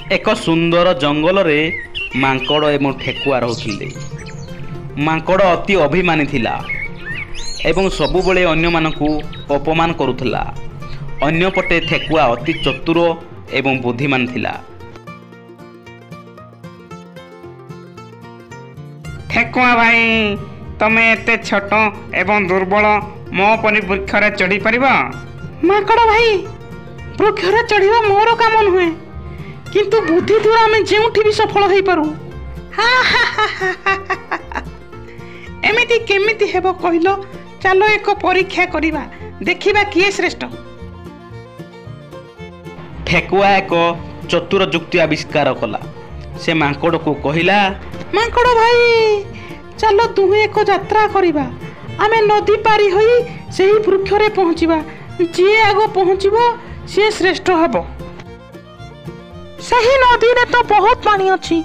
ଏକ ସୁନ୍ଦର ଜଙ୍ଗଲରେ ମାଙ୍କଡ଼ ଏବଂ ଠେକୁଆ ରହୁଥିଲେ। ମାଙ୍କଡ଼ ଅତି ଅଭିମାନୀ ଥିଲା ଏବଂ ସବୁବେଳେ ଅନ୍ୟମାନଙ୍କୁ ଅପମାନ କରୁଥିଲା। ଅନ୍ୟପଟେ ଠେକୁଆ ଅତି ଚତୁର ଏବଂ ବୁଦ୍ଧିମାନ ଥିଲା। ଠେକୁଆ ଭାଇ, ତମେ ଏତେ ଛୋଟ ଏବଂ ଦୁର୍ବଳ, ମୋ ପରି ବୃକ୍ଷରେ ଚଢ଼ିପାରିବ? ମାଙ୍କଡ଼ ଭାଇ, ବୃକ୍ଷରେ ଚଢ଼ିବା ମୋର କାମ ନୁହେଁ, କିନ୍ତୁ ବୁଦ୍ଧି ଦ୍ୱାରା ଆମେ ଯେଉଁଠି ବି ସଫଳ ହେଇପାରୁ। ଏମିତି କେମିତି ହେବ କହିଲ? ଚାଲ ଏକ ପରୀକ୍ଷା କରିବା, ଦେଖିବା କିଏ ଶ୍ରେଷ୍ଠ। ଠେକୁଆ ଏକ ଚତୁର ଯୁକ୍ତି ଆବିଷ୍କାର କଲା। ସେ ମାଙ୍କଡ଼କୁ କହିଲା, ମାଙ୍କଡ଼ ଭାଇ, ଚାଲ ଦୁହେଁ ଏକ ଯାତ୍ରା କରିବା। ଆମେ ନଦୀ ପାରି ହୋଇ ସେହି ବୃକ୍ଷରେ ପହଞ୍ଚିବା। ଯିଏ ଆଗ ପହଞ୍ଚିବ ସିଏ ଶ୍ରେଷ୍ଠ ହେବ। ସେହି ନଦୀରେ ତ ବହୁତ ପାଣି ଅଛି,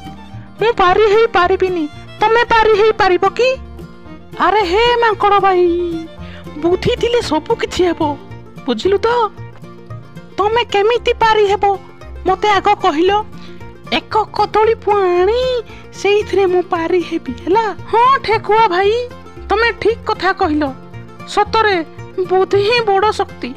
ମୁଁ ପାରି ହେଇପାରିବିନି। ତମେ ପାରି ହେଇପାରିବ କି? ଆରେ ହେ ମାଙ୍କଡ଼ ଭାଇ, ବୁଦ୍ଧି ଥିଲେ ସବୁ କିଛି ହେବ, ବୁଝିଲୁ ତ? ତମେ କେମିତି ପାରି ହେବ ମୋତେ ଆଗ କହିଲ। ଏକ କଦଳୀ ପୁଆ ଆଣି ସେଇଥିରେ ମୁଁ ପାରି ହେବି, ହେଲା? ହଁ ଠେକୁଆ ଭାଇ, ତମେ ଠିକ କଥା କହିଲ। ସତରେ ବୁଦ୍ଧି ହିଁ ବଡ଼ ଶକ୍ତି।